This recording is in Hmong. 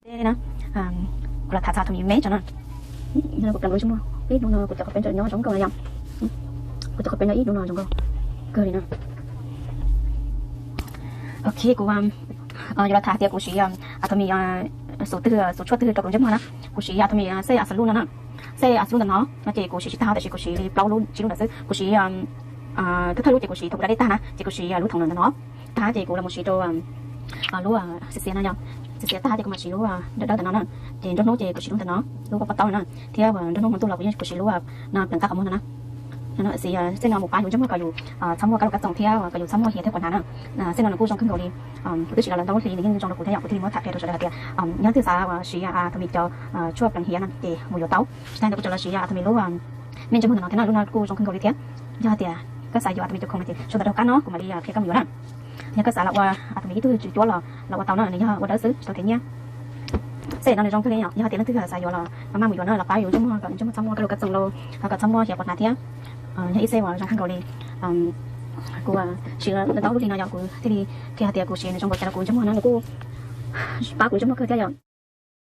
Dej na, kuv los tham txog tus me me tso na. Kuv pleev lub ntsej muag ib hnub no kuv cov qhov peeb tseem nyob zoo nkauj na yom. Kuv cov qhov peeb nyob ib hnub no zoo nkauj kawg li na. Ok, kuv yuav los tham tias kuv siv atomy xuv twg, xuv tshuaj twg rau kuv ntsej muag na. Kuv siv atomy xej absolute no na. Xej absolute ntawm no no ces kuv siv tsis tag tiam sis kuv siv li plaub lub tsib lub ntawd xwb. Kuv siv thawj thawj lub ces kuv siv thaum kuv da dej tag na ces kuv siv lub thoom ntawm no. Tag ces kuv los mus siv rau lub xiav xiav no yom. Xiav xiav tag ces kuv mam siv lub dawb dawb ntawm no na. Ces nruab hnub ces kuv siv lub ntawm no, lub pob taub no na. Thiab nruab hnub hmo ntuj los kuv yeej siv lub no pleev qab qhov muag no na. Xij no mus pab yus ntsej muag kom yus txhob muaj kab laus kab txoos thiab kom yus txhob muaj hiav thiab quas hnav na. Xij no nws kuj zoo kawg nkaus li. Kuv twb siv los ntau lub hli nws yeej zoo rau kuv thiab yom, kuv thiaj li muab tham qhia rau sawv daws hais tias nyob twg xav siv atomy cov tshuaj pleev hiav no ces mus yuav tau. Tsis tag ntawd kuv tseem los siv atomy lub me ntsej muag ntawm no thiab na, lub no kuj zoo kawg nkaus li thiab. Yog hais tias koj xav yuav atomy cov khoom no ces sau ntawv rau qab no kuv mam li qhia koj mus yuav na. Yog koj xav los ua atomy ib tug tswv cuab los los ua tau na, nws yog ua dawb xwb tsis tau them nyiaj. Xej no nws zoo kawg li yom, yog hais tias leej twg xav yuav los maj maj mus yuav na, los pab yus ntsej muag kom ntsej muag txhob muaj kab laus kab txoos los kom txhob muaj hiav quas hnav thiab. Yog ib xej uas zoo kawg nkaus li. Kuv siv ntau lub hli no yom, kuv thiaj li qhia hais tias kuv siv nws zoo npaum cas rau kuv ntsej muag no, nws kuj pab kuv ntsej muag kawg thiab yom.